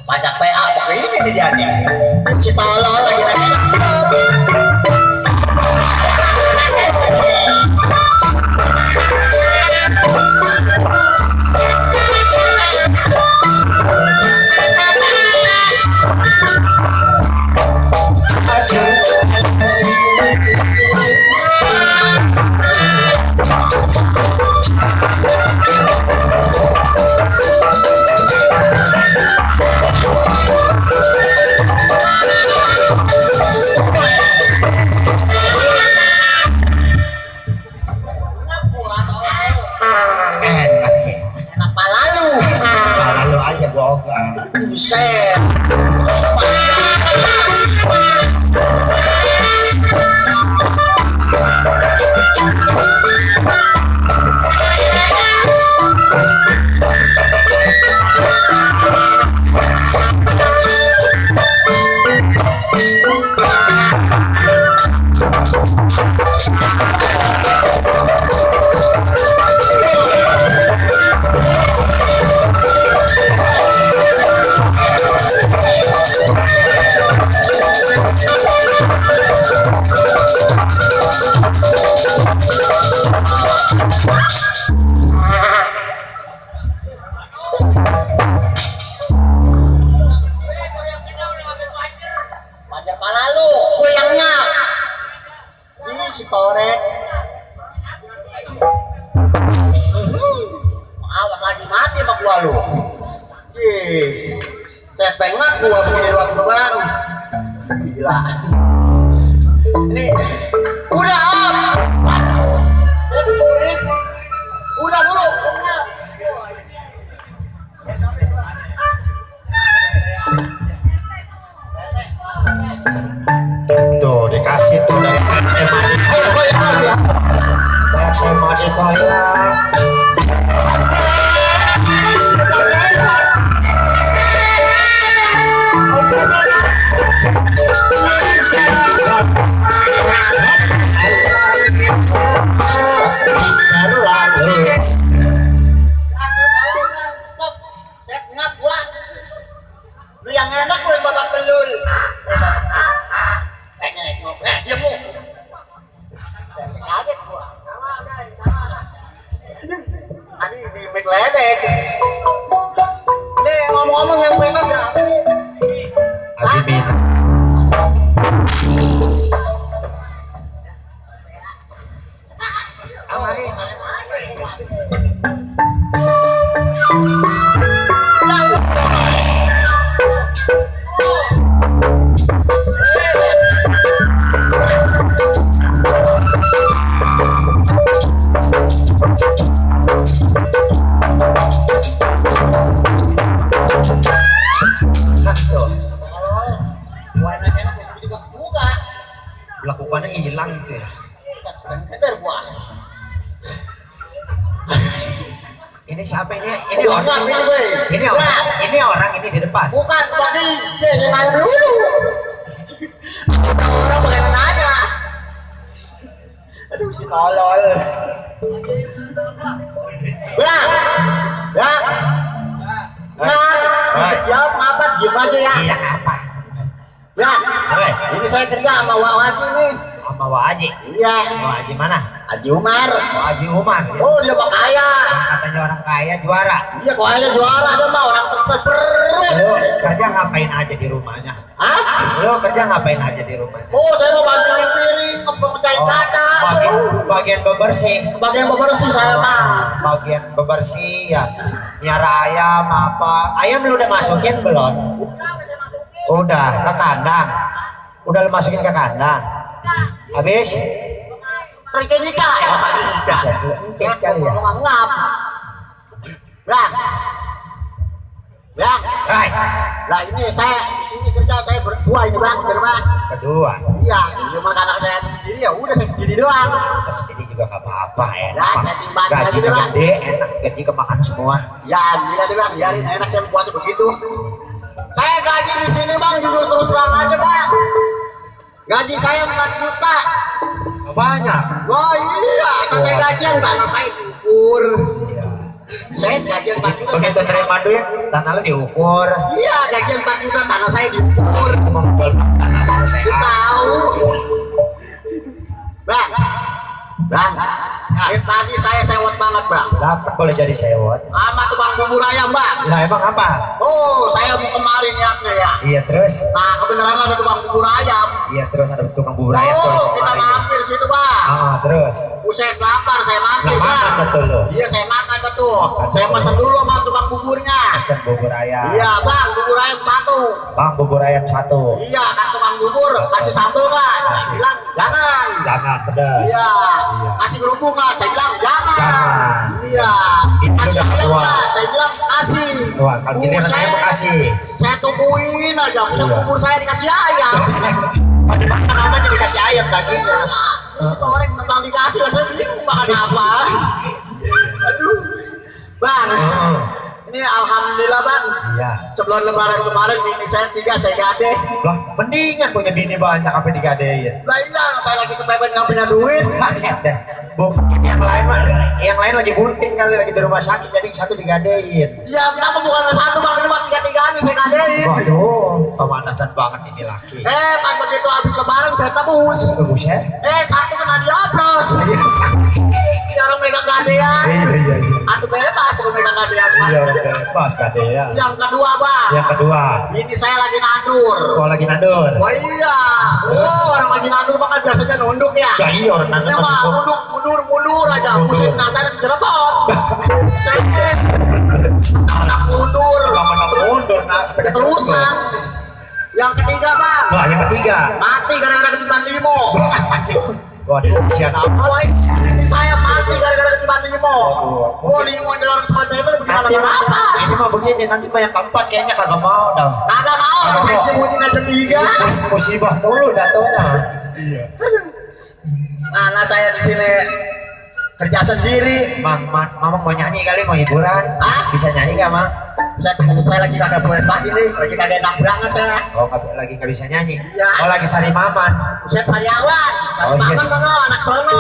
Pajak PA begini nih dia nih. Si tolol lagi enak. Buset. Awas lagi mati sama gua lu. Cepengak gua begini doang. Gila. Ini udah udah dulu. Tuh dikasih tuh dari mati toilet. Lu yang enak gue babak belul. Diam lu. Kaget gua. Ani di mic ledek. Nih ngomong-ngomong yang pengen Haji Bin. Amari. Lakukannya hilang gitu ya. Ini siapa ini? Ini orang. Ini orang. Ini orang ini di depan. Bukan, lagi. Jangan nanya dulu. Orang pakai nanya. Aduh si tolol. Bang. Bang. Bang. Jawab apa? Diam aja ya. Iya apa? Bang. Oke. Ini saya kerja sama Wak Haji nih. Sama Wak Haji. Iya. Wak Haji mana? Haji Umar. Wak Haji Umar. Ya. Oh dia mah kaya. Katanya orang kaya juara. Iya kaya juara dia mah orang terseber. Lo kerja ngapain aja di rumahnya? Hah? Lo kerja ngapain aja di rumahnya? Oh saya mau bantingin piring, ngecain kaca. Bagian bebersih. Bagian bebersih saya mah. Bagian bebersih ya. Nyara ayam apa? Ayam lu udah masukin belum? Udah ke kandang. Udah lu masukin ke kandang. Habis? Rika Nika ya Pak Ika. Entit kali ya. Ngap. Bang. Bang. Hai. Lah ini saya di sini kerja saya berdua ini Bang, berapa? Kedua. Iya, cuma anak saya sendiri ya udah saya sendiri doang. Terus ini juga gak apa-apa Ya, enak. saya timbang Gaji lagi deh, Bang. gede, enak gaji kemakan semua. Ya, gila deh Bang, biarin enak saya puasa begitu. Saya gaji di sini Bang, jujur terus terang aja Bang. Gaji saya 4 juta. Banyak. Wah iya, sampai gajian tanah saya diukur. Saya gajian 4 juta. Begitu terima duit, tanah lu diukur. Iya, gajian 4 juta tanah saya diukur. Mengumpul tanah lu Saya sehat. tahu. Bang, Bang, tadi saya sewot banget Bang. Dapat boleh jadi sewot. Sama tukang bubur ayam Bang. Nah emang apa? Oh, saya mau kemarin niatnya ya. Iya terus. Nah, kebenaran ada tukang bubur ayam. Iya terus ada tukang bubur ayam tuh Oh, kita kemarin. mampir situ Bang. Ah terus. Buset lapar, saya mampir Nah, makan Bang. betul lo. Iya, saya makan tuh. Saya pesan dulu sama tukang buburnya. Pesen bubur ayam. Iya Bang, bubur ayam 1. Bang bubur ayam 1. Iya, kan tukang bubur kasih sambal Bang. Saya bilang jangan. Jangan pedas. Iya. Kasih kerupuk nggak? Saya bilang jangan. Jangan. Iya. Itu Kasih udah ayam tua. nggak? Saya bilang kasih. Wah, kalau gini ayam kasih. Saya tungguin aja. Saya Iya. bubur saya dikasih ayam. Pada makan namanya dikasih ayam dagingnya. Terus itu orang menentang dikasih lah, saya bingung makan apa. Aduh. Bang. Ini alhamdulillah Bang. Iya. Sebelum lebaran kemarin bini saya 3 saya gade. Lah, mendingan punya bini banyak apa digadein. Lah iya, saya lagi kepepet nggak punya duit. Maksud deh. Bu, yang lain mah, yang lain lagi bunting kali lagi di rumah sakit jadi satu digadein. Iya, kenapa bukan satu Bang, cuma 3-3 saya gadein. Waduh, pemanasan banget ini laki. Pas begitu habis lebaran saya tebus. Buset. Satu kena dioplos. Iya, Orang megang gadean. iya. Aku bebas kalau megang gadean. Bang. Iya, orang bebas gadean. Yang kedua Bang, Yang kedua, ini saya lagi nandur. kalau lagi nandur. Oh iya, orang lagi nandur Bang kan biasanya nunduk ya. Ya iya orang nandur. Ini mah mundur aja. Buset, nah saya ke Cirebon. Buset. Anak mundur. Mundur, nah, Keterusan. Yang ketiga Bang, Wah, yang ketiga. mati gara-gara ketiban limo. Waduh, sian apa? Wah, ini saya mati gara-gara ketiban limo. Oh, limo jalan kontainer bagaimana Nanti apa? ini mah begini, nanti mah yang keempat kayaknya kagak mau dah. Kagak mau, saya jemutin aja 3. Musibah dulu jatuhnya. Nah, saya di sini kerja sendiri. Mama mau nyanyi kali, mau hiburan. Hah? Bisa nyanyi gak, Mak? Saya lagi kagak boleh pagi nih, lagi kagak enak banget ya. Oh, lagi gak bisa nyanyi. Iya. Oh, lagi sari maman. Buset karyawan, Oh, iya. makan mana anak sono.